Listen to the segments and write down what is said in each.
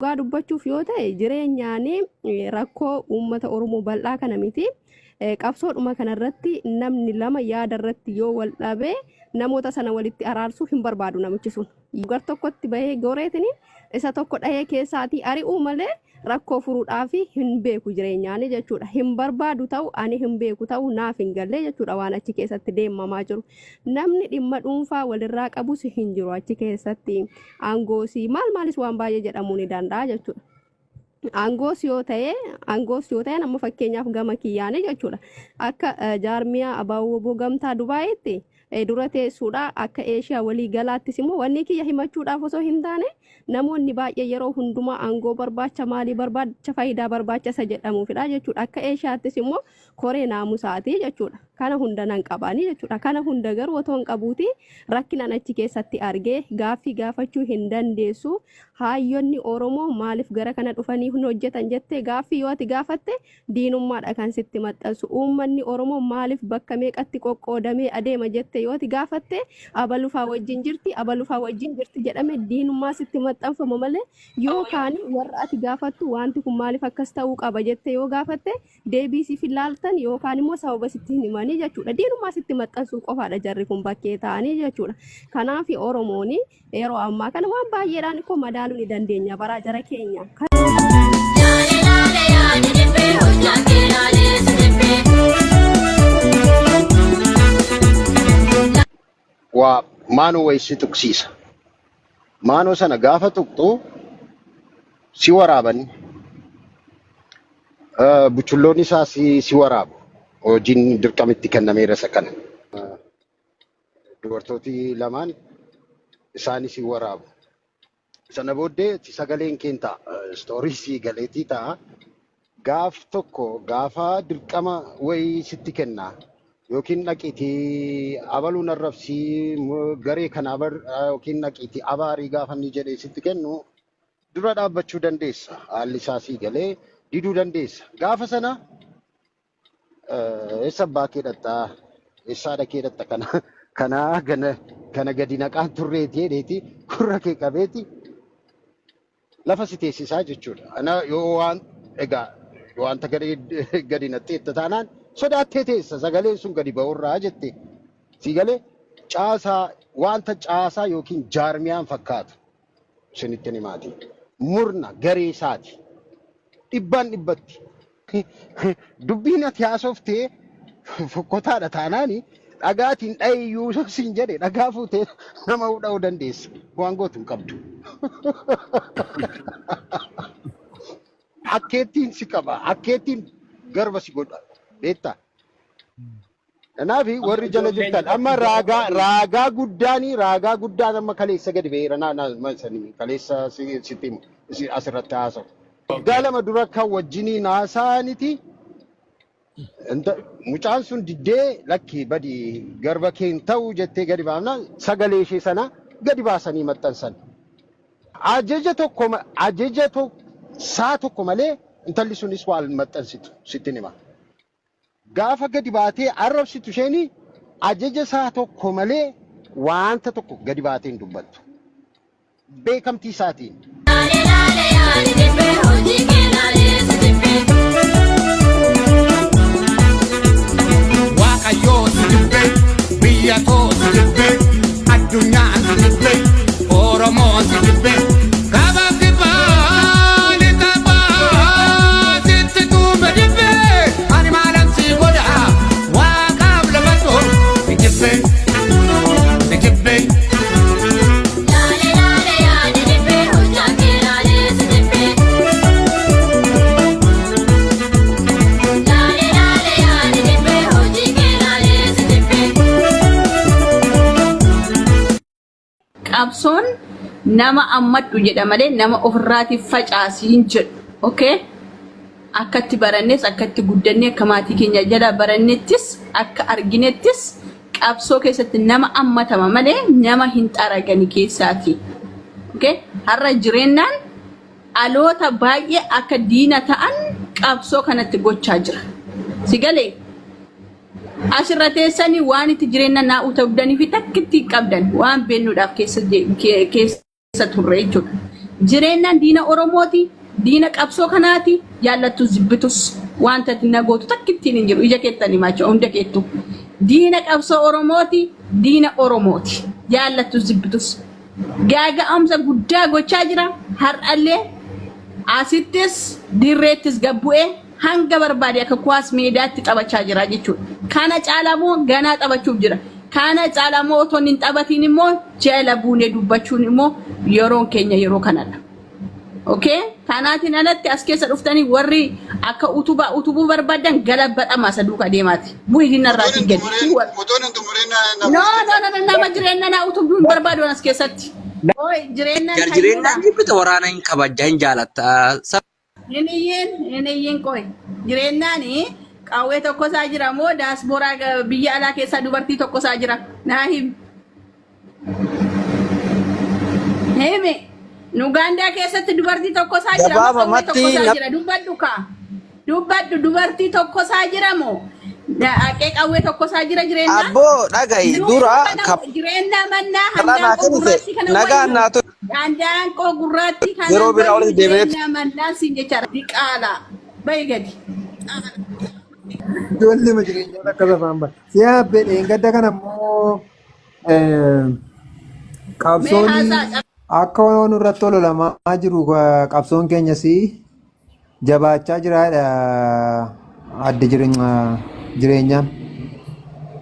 Dhugaa dubbachuuf yoo ta'e jireenyaan rakkoo uummata Oromoo bal'aa kana miti. Qabsoodhuma kanarratti namni lama yaada irratti yoo wal dhabe namoota sana walitti araarsuu hin barbaadu namichi sun. Gar tokkotti bahee goreetiin isa tokko dhahee keessaatii ari'uu malee rakkoo furuudhaaf hin beeku jireenyaani jechuudha. Hin barbaadu ta'u ani hin beeku ta'u naaf hin galle jechuudha waan achi keessatti deemamaa jiru. Namni dhimma dhuunfaa walirraa qabus hin jiru achi keessatti. Aangoosii maal maalis waan baay'ee jedhamuu ni danda'a jechuudha. Aangoos yoo ta'e aangoos yoo ta'e amma fakkeenyaaf gama kiyyaanii jechuudha. Akka jaarmiyaa ABO Gamtaa Dubaayitti dura teessuudha. Akka Eeshiyaa walii galaattis immoo wanni kiyya himachuudhaaf osoo hin taane namoonni baay'ee yeroo hundumaa aangoo barbaacha maalii barbaacha faayidaa barbaacha isa jedhamuufidha jechuudha. Akka Eeshiyaattis immoo koree naamusaati jechuudha. Kana hunda nan qabaani jechuudha. Kana hunda garuu otoo hin qabuuti rakkinan achi keessatti argee gaaffii gaafachuu hin dandeessu. Haayyonni Oromoo maaliif gara kana dhufanii hin hojjetan jettee gaaffii yoo ati gaafatte diinummaadha kan sitti maxxansu. Uummanni Oromoo maaliif bakka meeqatti qoqqoodamee adeema jettee yoo ati gaafatte abalufaa wajjin jirti abalufaa wajjin jirti jedhame diinummaa sitti maxxanfama malee yookaan warra ati gaafattu wanti kun maaliif akkas ta'uu qaba jettee yoo gaafatte deebii siif hin laaltan yookaan immoo sababa sitti hin himanii jechuudha. Diinummaa sitti maxxansuu qofaadha jarri kun bakkee ta'anii jechuudha. Kanaaf Oromoon yeroo ammaa kana waan baay'eedhaan koo madaaluu ni dandeenya baraa jara keenya. Laale laale yaani dibbee hojjaan kee laalee si dibbee. Waa maanoo wayii si tuqsiisa. Maanoo sana gaafa tuqxu si waraaban. Buchulloonni isaa si waraabu. Hojiin dirqama itti kennameera isa kana. Dubartooti lamaan isaanis si waraabu. Sana booddee sagaleen keen ta'a. Istoorii si galeetii ta'a. Gaaf tokko gaafa dirqama wayii sitti kenna. Yookiin dhaqiitii abaluu narrabsii garee kana yookiin dhaqiitii abaarii gaafa inni jedhee sitti kennu dura dhaabbachuu dandeessa. Haalli isaa sii galee diduu dandeessa. Gaafa sana eessa abbaa kee dhaqxaa? Eessa haadha kee dhaqxa? Kana kana gana kana gadi naqaan turreeti jedheeti gurra kee qabeeti lafa si teessisaa jechuudha. Ana yoo waan egaa wanta gadi gadi naqxeetta taanaan sodaattee teessa sagaleen sun gadi ba'urraa jette. Sii galee caasaa wanta caasaa yookiin jaarmiyaan fakkaatu isinitti himaati. Murna garee isaati. Dhibbaan dhibbatti. Dubbiin ati haasoftee fokkotaadha taanaani dhagaatiin dha'iyyuu siin jedhe dhagaa fuutee nama dha'uu dandeessa. Waan gootu hin qabdu. Akkeettiin si qaba. Akkeettiin garba si godha. Beektaa? Kanaaf Amma warri jala ijoolleen jirtan amma dubartii raagaa gaafadhu. raagaa guddaanii raagaa guddaan amma kaleessa gadi ba'eera naa naa ma- sanii kaleessa sitti himu asirratti haasa'u. Waggaa 2 dura kan wajjiniin haasa'aniti mucaan sun diddee lakki badi garba kee hin ta'u jettee gadi baafnaan sagalee ishee sana gadi baasanii maxxansan. Ajaja tokko ajaja saa tokko malee intalli sunis waan maxxansitu sittin hima. Gaafa gadi baatee arrabsitu isheen ajaja isaa tokko malee waanta tokko gadi baatee hin dubbattu. Beekamtii isaatiin. Laale laale yaani dibbee hojii kee laalee si dibbee. Waaqayyoo si jibbee, biyya koo si jibbee, addunyaan si jibbee, Oromoon si jibbee. Kaaba kibbaa lixa bahaa sitti tuume jibbee, ani maalan si godha waaqaaf lafa too si jibbee, si jibbee. Laale laale yaani dibbee hojjaan kee laalee si dibbee. Laale laale yaani dibbee hojii kee laalee si dibbee. Qabsoon nama ammadhu jedha malee nama ofirraati facaasi hin jedhu. Okay? Akkatti barannes, akkatti guddanne, akka maatii keenya jala barannettis, akka arginettis qabsoo keessatti nama ammatama malee nama hin xaragani keessaati. Okay? Har'a jireennaan dhaloota baay'ee akka diina ta'an qabsoo kanatti gochaa jira. Si galee? Asirra teessanii waan itti jireenya naa utubdanii fi takkitti hin qabdan waan beennuudhaaf keessa turre jechuudha. Jireenyaan diina Oromooti, diina qabsoo kanaati, jaallattus jibbitus wanta ati na gootu takkittiin hin jiru. Ija keettan himaa jechuudha hunda keettu. Diina qabsoo Oromooti, diina Oromooti. Jaallattus jibbitus. Gaaga'amsa guddaa gochaa jira. Har'allee asittis dirreettis gad bu'ee hanga barbaade akka kuwaas meedaatti taphachaa jira jechuudha. Kana caalaa immoo ganaa taphachuuf jira. Kana caalaa immoo otoo hin taphatiin immoo jala buunee dubbachuun immoo yeroon keenya yeroo kanadha. Okay? Kanaatiin alatti as keessa dhuftanii warri akka utubaa utubuu barbaadan galabbadhamaa isa duukaa deemaati. Bu'i hin Otoon narraatii hin gadi. xumuriin otoon hin xumuriin na No, buuste. no, no, no, nama jireenya naa utubduu hin barbaadu as keessatti. Oi, jireenyaan Jar hayyuudha. jireenyaan jibbita waraana hin kabajja hin jaalatta. Hin iyyiin, hin iyyiin qoy. Jireenyaan qawwee tokkosaa jira moo daasbooraa biyya alaa keessaa dubartii tokkosaa jira? Naa himi. Himi. Ugaandaa keessatti dubartii tokkosaa jira moo qawwee Gabaabamatti tokkosaa jira? Dubbadhu kaa. Dubbadhu dubartii tokkosaa jira moo haqee qawwee tokkosaa jira jireenyaan? Abboo dhaga'i Nu dura kana jireenya mannaa karaa naa handaanqoo kennite gurraattii kana nagaan wayyu. naa ture Handaanqoo gurraattii yeroo kanan biraa wayyu walitti deebineetu jireenya mannaa siin jechaadha. Diqaala. Bayi gadi. Ijoollee ma jireenyaa akka safaan bara. Siyaa abbee gadda kana immoo Mee qabsoon haasaa akka waan irratti ololamaa jiru qabsoon keenyas jabaachaa jiraadha adda jireenyaan.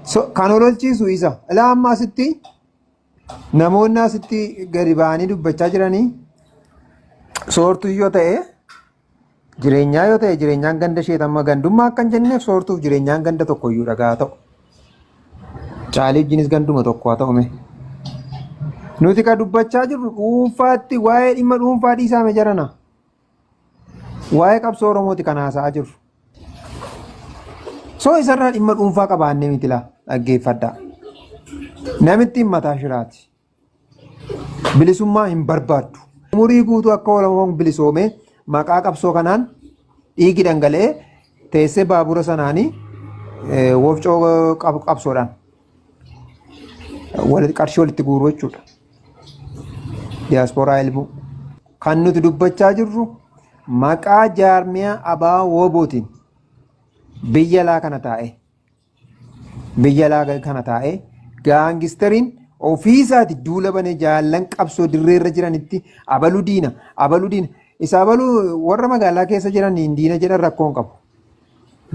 So, kan ololchiisu isa. Ilaa amma asitti namoonni asitti gadi ba'anii dubbachaa jiranii soortuu yoo ta'e jireenyaa yoo ta'e jireenyaan ganda isheet amma gandummaa akka hin jenneef soortuuf jireenyaan ganda tokko iyyuu dhagaa ta'u. Caalii wajjinis ganduma tokko haa ta'u mee. Nuti kan dubbachaa jirru dhuunfaatti waa'ee dhimma dhuunfaa dhiisaame jarana. Waa'ee qabsoo Oromooti kan haasa'aa jirru. So isarraa dhimma dhuunfaa qabaannee miti laa dhaggeeffadhaa. Namitti mataa shiraati. Bilisummaa hin barbaaddu. Umurii guutuu akka Oromoon bilisoomee maqaa qabsoo kanaan dhiigi dhangala'ee teessee baabura sanaanii wofcoo qabsoodhaan qarshii walitti guuruu jechuudha. Diyaaspooraa ilmuu. Kan nuti dubbachaa jirru maqaa jaarmiyaa abaa wobootiin biyya alaa kana taa'ee biyya alaa kana taa'ee gaangisteriin ofiisaati duula banee jaallan qabsoo dirreerra jiranitti abaluu diina abaluu diina isa abaluu warra magaalaa keessa jiran hin diina jedhan rakkoon qabu.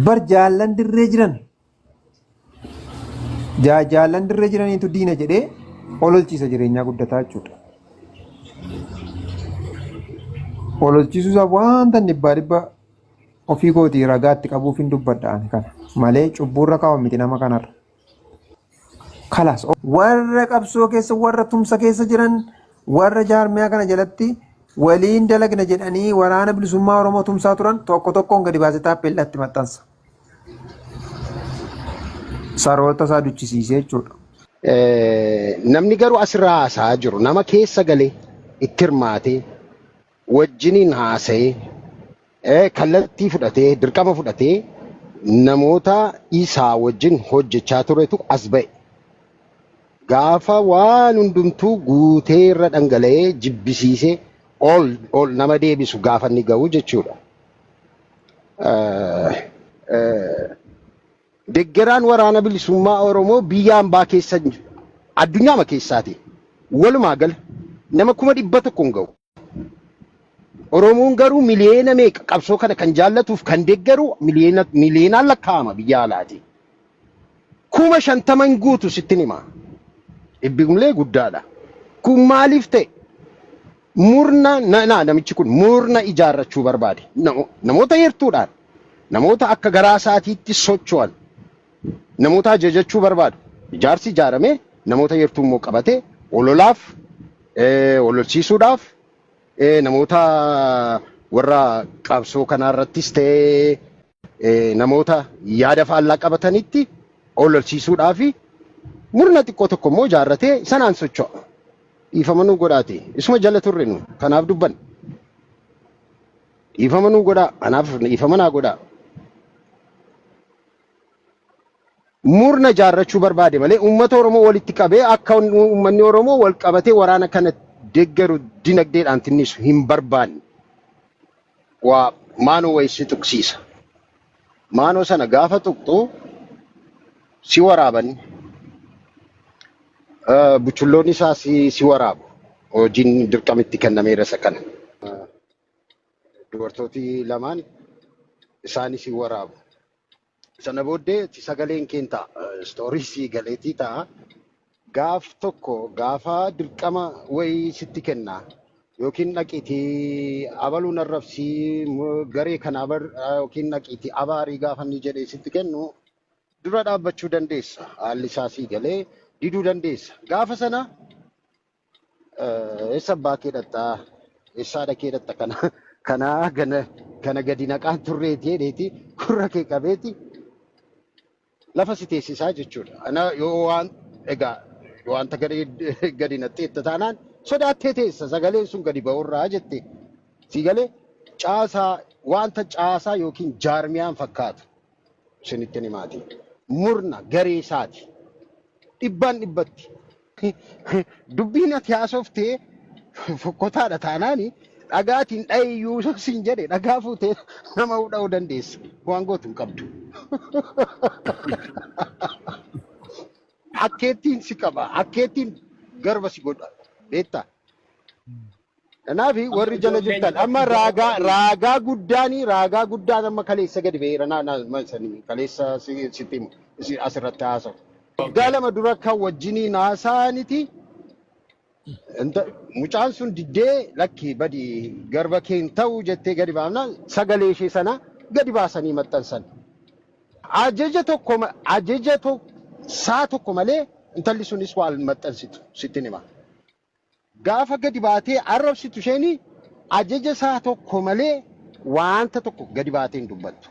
Bar jaallan dirree jiran jaallan dirree jiraniitu diina jedhee ololchiisa jireenyaa guddataa jechuudha. Ololchiisuu isaa wanta dhibbaa dhibba ofii kootii ragaatti qabuuf hin dubbadha ani kana malee cubbuurra kaa'u miti nama kanarra. Kalaas warra qabsoo keessa warra tumsa keessa jiran warra jaarmiyaa kana jalatti waliin dalagna jedhanii waraana bilisummaa Oromoo tumsaa turan tokko tokkoon gadi baasee taappeellaatti maxxansa. Saroota isaa duchisiisee jechuudha. Namni garuu asirraa haasa'aa jiru nama keessa galee itti hirmaatee wajjiniin haasa'ee kallattii fudhatee dirqama fudhatee namoota isaa wajjin hojjechaa turetu as ba'e. Gaafa waan hundumtuu guutee irra dhangala'ee jibbisiisee ol ol nama deebisu gaafa inni ga'u jechuudha. Deggeraan waraana bilisummaa Oromoo biyya ambaa keessa addunyaama keessaati. Walumaa gala nama 100,000 hin ga'u. Oromoon garuu miliyoona meeqa qabsoo kana kan jaallatuuf kan deggeru miliyoona miliyoonaan lakkaa'ama biyya alaati. 50,000 hin guutu sittin hima. Dhibbi guddaadha. Kun maaliif ta'e? Murna na namichi kun murna ijaarrachuu barbaade. Namoota heertuudhaan namoota akka garaa isaatiitti socho'an namoota ajajachuu barbaadu. Ijaarsi ijaaramee namoota heertuu immoo qabatee ololaaf ololchiisuudhaaf namoota warra qabsoo kanarrattis ta'ee namoota yaada faallaa qabatanitti ololchiisuudhaaf murna xiqqoo tokko immoo ijaarratee sanaan socho'a. Dhiifama nuu godhaati. Isuma jala turre nu kanaaf dubbanna. Dhiifama nuu godhaa. Anaaf dhiifama naa godhaa. Murna ijaarrachuu barbaade malee uummata Oromoo walitti qabee akka uummanni Oromoo wal qabatee waraana kana deeggaru dinagdeedhaan tinnisu hin barbaanne waa maanoo wayii si tuqsiisa. Maanoo sana gaafa tuqxu si waraaban buchulloonni isaa si waraabu. Hojiin dirqamitti kennameera isa kana. Dubartooti lamaan isaanis si waraabu. Sana booddee sagaleen keen ta'a. Istoorii sii galeetii ta'a. Gaaf tokko gaafa dirqama wayii sitti kenna. Yookiin dhaqiitii abaluun arrabsii garee kana yookiin dhaqiitii abaarii gaafa inni jedhee sitti kennu dura dhaabbachuu dandeessa. Haalli isaa sii galee diduu dandeessa. Gaafa sana eessa abbaa kee dhaqxaa? Eessa haadha kee dhaqxa? Kana kana kana gadi naqaan turreeti jedheeti gurra kee qabeeti lafa si teessisaa jechuudha. Ana yoo waan egaa wanta gadi gadi naqxeetta taanaan sodaattee teessa sagaleen sun gadi ba'urraa jette. Si galee caasaa wanta caasaa yookiin jaarmiyaan fakkaatu isinitti himaati. Murna garee isaati. Dhibbaan dhibbatti. Dubbiin ati haasoftee fokkotaadha taanaani dhagaatiin dha'iyyuu siin jedhe dhagaa fuutee nama dha'uu dandeessa. Waan gootu hin qabdu. Akkeettiin si qaba. Akkeettiin garba si godha. Beektaa? Kanaaf Amma warri jala ijoolleen jirtan amma jalatti raagaa ijoolleen raagaa guddaanii raagaa guddaan amma kaleessa gadi ba'eera naa naa ma- sanii kaleessa sitti himu asirratti haasa'u. Waggaa 2 dura kan wajjiniin haasa'aniti mucaan sun diddee lakki badi garba kee hin ta'u jettee gadi baafnaan sagalee ishee sana gadi baasanii maxxansan. Ajaja tokko ajaja saa tokko malee intalli sunis waan maxxansitu sittin hima. Gaafa gadi baatee arrabsitu isheen ajaja isaa tokko malee waanta tokko gadi baatee hin dubbattu.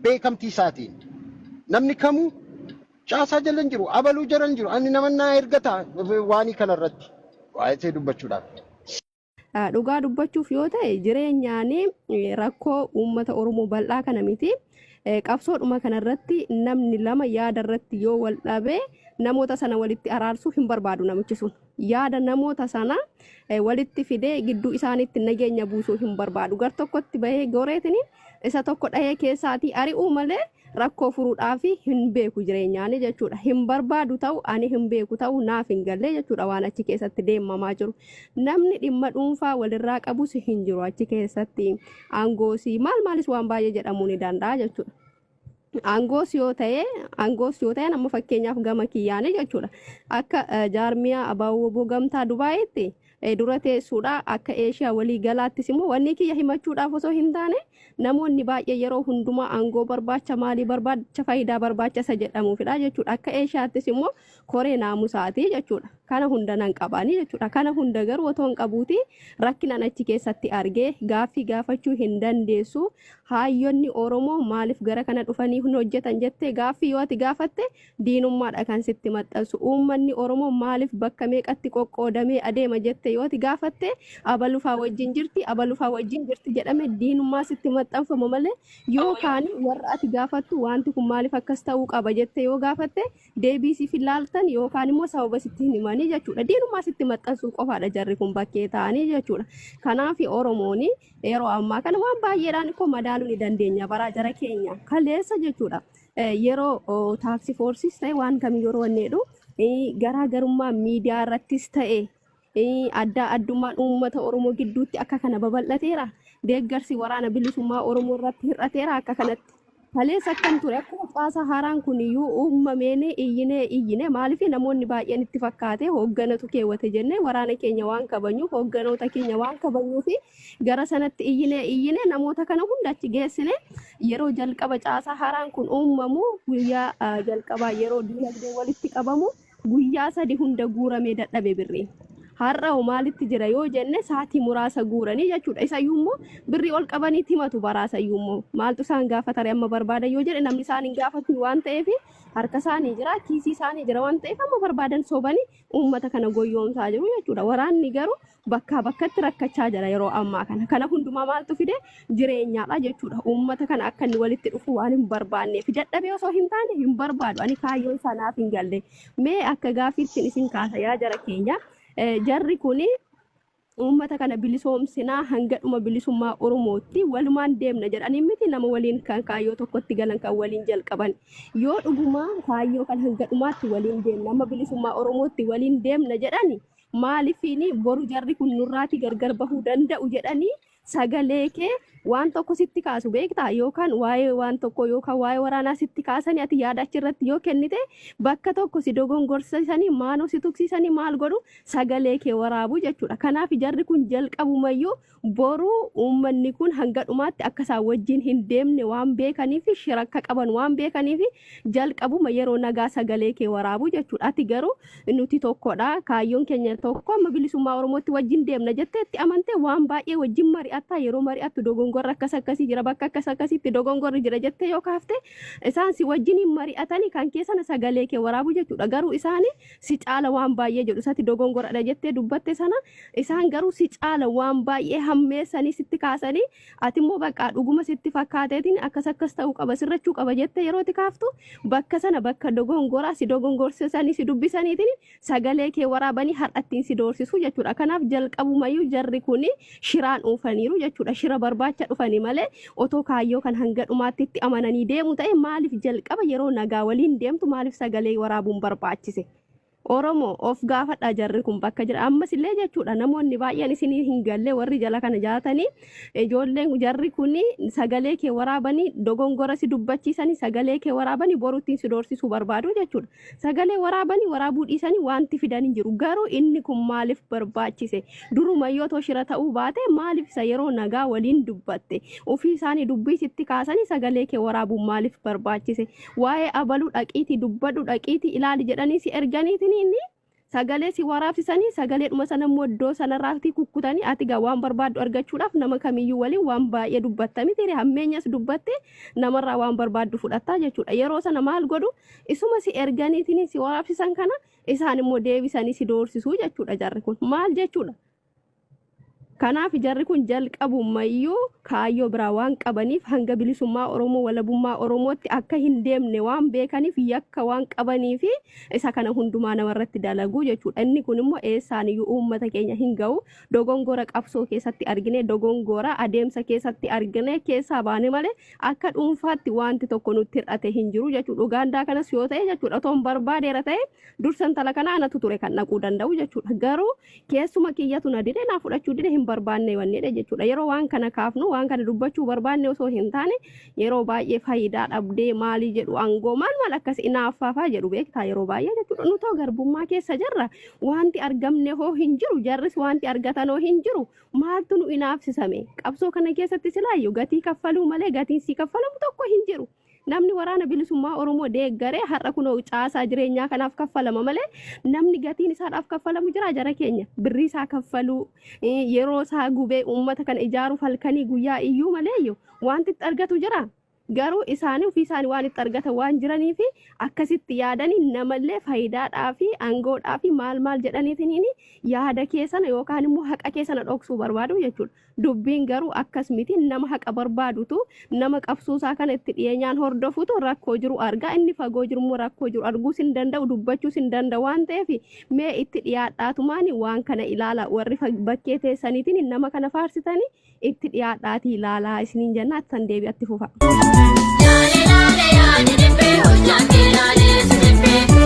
Beekamtii isaatiin. Namni kamuu caasaa jala hin jiru, abaluu jala hin jiru. Ani nama naa ergata waanii kana irratti waa'ee dubbachuudhaaf. Dhugaa dubbachuuf yoo ta'e jireenyaan rakkoo uummata Oromoo bal'aa kana miti. Qabsoodhuma kanarratti namni lama yaada irratti yoo wal dhabe namoota sana walitti araarsuu hin barbaadu namichi sun. Yaada namoota sana walitti fidee gidduu isaaniitti nageenya buusuu hin barbaadu. Gar tokkotti bahee goreetiin isa tokko dhahee keessaatii ari'uu malee rakkoo furuudhaaf hin beeku jireenyaani jechuudha. Hin barbaadu ta'u ani hin beeku ta'u naaf hin galle jechuudha waan achi keessatti deemamaa jiru. Namni dhimma dhuunfaa walirraa qabus hin jiru achi keessatti. Aangoosii maal maalis waan baay'ee jedhamuu ni danda'a jechuudha. Aangoos yoo ta'e aangoos yoo ta'e amma fakkeenyaaf gama kiyyaanii jechuudha. Akka jaarmiyaa Abaawoboo Gamtaa Dubaayitti dura teessuudha. Akka Eeshiyaa walii galaattis immoo wanni kiyya himachuudhaaf osoo hin taane namoonni baay'ee yeroo hundumaa aangoo barbaacha maalii barbaacha faayidaa barbaacha isa jedhamuufidha jechuudha. Akka Eeshiyaattis immoo koree naamusaati jechuudha. Kana hunda nan qabaanii jechuudha. Kana hunda garuu otoo hin qabuuti rakkinan achi keessatti argee gaaffii gaafachuu hin dandeessu. Haayyonni Oromoo maaliif gara kana dhufanii hin hojjetan jettee gaaffii yoo ati gaafatte diinummaadha kan sitti maxxansu. Uummanni Oromoo maaliif bakka meeqatti qoqqoodamee adeema jette yoo ati gaafatte abalufaa wajjin jirti abalufaa wajjin jirti jedhame diinummaa sitti maxxanfama malee yookaan warra ati gaafattu wanti kun maaliif akkas ta'uu qaba jette yoo gaafatte deebii siif hin laaltan yookaan immoo sababa sitti hin himanii jechuudha. Diinummaa sitti maxxansuu qofaadha jarri kun bakkee ta'anii jechuudha. Kanaaf Oromoon yeroo ammaa kana waan baay'eedhaan koo madaaluu ni dandeenya baraa jara keenya kaleessa jechuudha. Yeroo taaksii foorsiis ta'e waan kamiyyuu yeroo inni jedhu garaagarummaa miidiyaa irrattis ta'e addaa addummaan uummata Oromoo gidduutti akka kana babal'ateera. Deeggarsi waraana bilisummaa Oromoo irratti hir'ateera akka kanatti. Kaleessa akkam ture akkuma caasaa haaraan kun iyyuu uumameen iyyinee iyyine maaliif namoonni baay'een itti fakkaate hoogganatu keewwate jennee waraana keenya waan kabajnuuf hoogganoota keenya waan kabajnuuf gara sanatti iyyinee iyyine namoota kana hunda achi geessine yeroo jalqaba caasaa haaraan kun uumamu guyyaa jalqabaa yeroo diinagdee walitti qabamu guyyaa sadi hunda guuramee dadhabe birriin. Har'a hoo maalitti jira yoo jenne sa'aatii muraasa guuranii jechuudha. Isayyuu immoo birrii ol qabanii himatu baraasayyuu immoo maaltu isaan gaafatare amma barbaadan yoo jedhe namni isaan hin gaafatu waan ta'eef harka isaanii jira kiisii isaanii jira waan ta'eef amma barbaadan sobanii uummata kana goyyoomsaa jiru jechuudha. Waraanni garuu bakkaa bakkatti rakkachaa jira yeroo ammaa kana. Kana hundumaa maaltu fide jireenyaadha jechuudha. Uummata kana akka inni walitti dhufu waan hin barbaanneef dadhabee osoo hin taane hin barbaadu. Ani kaayyoon isaa naaf hin galle. Mee akka gaaffiittiin isin kaasa yaa jara keenya. Jarri kuni uummata kana bilisoomsinaa hanga dhuma bilisummaa Oromootti walumaan deemna jedhanii miti nama waliin kan kaayyoo tokkotti galan kan waliin jalqaban. Yoo dhugumaa kaayyoo kan hanga dhumaatti waliin deemna amma bilisummaa Oromootti waliin deemna jedhani maalifiin boru jarri kun nurraati gargar bahuu danda'u jedhanii sagalee kee waan tokko sitti kaasu beektaa yookaan waa'ee waan tokko yookaan waa'ee waraanaa sitti kaasanii ati yaada achirratti yoo kennite bakka tokko si dogongorsisanii maanoo si tuqsiisanii maal godhu sagalee kee waraabuu jechuudha. Kanaaf jarri kun jalqabumayyuu boru uummanni kun hanga dhumaatti akka isaan wajjin hin deemne waan beekaniif shira akka qaban waan beekaniif jalqabuma yeroo nagaa sagalee kee waraabuu jechuudha. Ati garuu nuti tokkodha kaayyoon keenya tokko amma bilisummaa Oromootti wajjin deemna jettee itti amantee waan baay'ee wajjin mari'attaa yeroo mari'attu dogongorri akkas akkasii jira bakka akkas akkasiitti dogongorri jira jettee yoo kaafte isaan si wajjin hin mari'atanii kan kee sana sagalee kee waraabuu jechuudha. Garuu isaani si caala waan baay'ee jedhu isatti dogongoradha jettee dubbatte sana isaan garuu si caala waan baay'ee hammeessanii sitti kaasanii ati immoo bakka dhuguma sitti fakkaateetiin akkas akkas ta'uu qaba sirrachuu qaba jettee yeroo itti kaaftu bakka sana bakka dogongoraa si dogongorsisanii si dubbisaniitiin sagalee kee waraabanii har'attiin si doorsisu jechuudha. Kanaaf jalqabumayyuu jarri kun shiraan oofaniiru jechuudha. Shira barbaacha dhufanii malee otoo kaayyoo kan hanga dhumaatti itti amananii deemu ta'e maaliif jalqaba yeroo nagaa waliin deemtu maaliif sagalee waraabuun barbaachise? Oromoo of gaafadhaa jarri kun bakka jira ammas illee jechuudha namoonni baay'een isinii hin galle warri jala kana jaatanii ijoolleen jarri kun sagalee kee waraabanii dogongora si dubbachiisanii sagalee kee waraabanii boruttiin si doorsisuu barbaadu jechuudha. Sagalee waraabanii waraabuu dhiisanii wanti fidan hin jiru. Garuu inni kun maaliif barbaachise? Duruma yoo otoo shira ta'uu baate maaliif isa yeroo nagaa waliin dubbatte? Ofii isaanii dubbii sitti kaasanii sagalee kee waraabuun maaliif barbaachise? Waa'ee abaluu dhaqiitii dubbadhu dhaqiitii ilaali jedhanii si erganiitiin inni sagalee si waraabsisanii sagaleedhuma sana immoo iddoo sanarraatti kukkutanii ati gaa waan barbaaddu argachuudhaaf nama kamiyyuu waliin waan baay'ee dubbatta miti hammeenyas dubbatte namarraa waan barbaaddu fudhattaa jechuudha. Yeroo sana maal godhu isuma si erganiitiin si waraabsisan kana isaan immoo deebisanii si doorsisuu jechuudha jarri kun maal jechuudha. Kanaaf jarri kun jalqabumayyuu kaayyoo biraa waan qabaniif hanga bilisummaa Oromoo walabummaa Oromootti akka hin deemne waan beekaniif yakka waan qabaniif isa kana hundumaa namarratti dalaguu jechuudha. Inni kun immoo eessaaniyyuu uummata keenya hin ga'u. Dogongora qabsoo keessatti argine, dogongora adeemsa keessatti argine keessaa baane malee akka dhuunfaatti wanti tokko nutti hir'ate hin jiru jechuudha. Ugaandaa kanas yoo ta'e jechuudha otoo hin barbaadeera ta'e dursa intala kana anatu ture kan dhaquu danda'u jechuudha. Garuu keessuma kiyyatu na dide naa fudhachuu dide hin barbaanne wanneedha jechuudha. Yeroo waan kana kaafnu waan kana dubbachuu barbaanne osoo hin taane yeroo baay'ee faayidaa dhabdee maalii jedhu aangoo maal maal akkas inaaffaafaa jedhu beektaa yeroo baay'ee jechuudha. Nutoo garbummaa keessa jirra wanti argamne hoo hin jiru jarris wanti argatan hoo hin jiru maaltu nu inaafsisame qabsoo kana keessatti silaayyuu gatii kaffaluu malee gatiin sii kaffalamu tokko hin jiru. Namni waraana bilisummaa Oromoo deeggaree har'a kunoo caasaa jireenyaa kanaaf kaffalama malee namni gatiin isaadhaaf kaffalamu jira jara keenya. Birrii isaa kaffaluu yeroo isaa gubee uummata kana ijaaruuf halkanii guyyaa iyyuu malee wanti itti argatu jira. Garuu isaanii ofii isaanii waan itti argatan waan jiranii fi akkasitti yaadanii namallee faayidaadhaa fi aangoodhaa fi maal maal jedhaniitiin yaada keessana yookaan immoo haqa keessana dhoksuu barbaadu jechuudha. Dubbiin garuu akkas miti nama haqa barbaadutu nama qabsuusaa kana itti dhiyeenyaan hordofutu rakkoo jiru argaa inni fagoo jiru immoo rakkoo jiru arguus hin danda'u dubbachuus hin danda'u waan ta'eef mee itti dhiyaadhaatumaan waan kana ilaala warri bakkee teessaniitiin nama kana faarsitanii itti dhiyaadhaatii ilaalaa isiniin jenna attan deebi'atti fufa. Laale laale yaani dibbee hojjaan kee laalee si dibbee.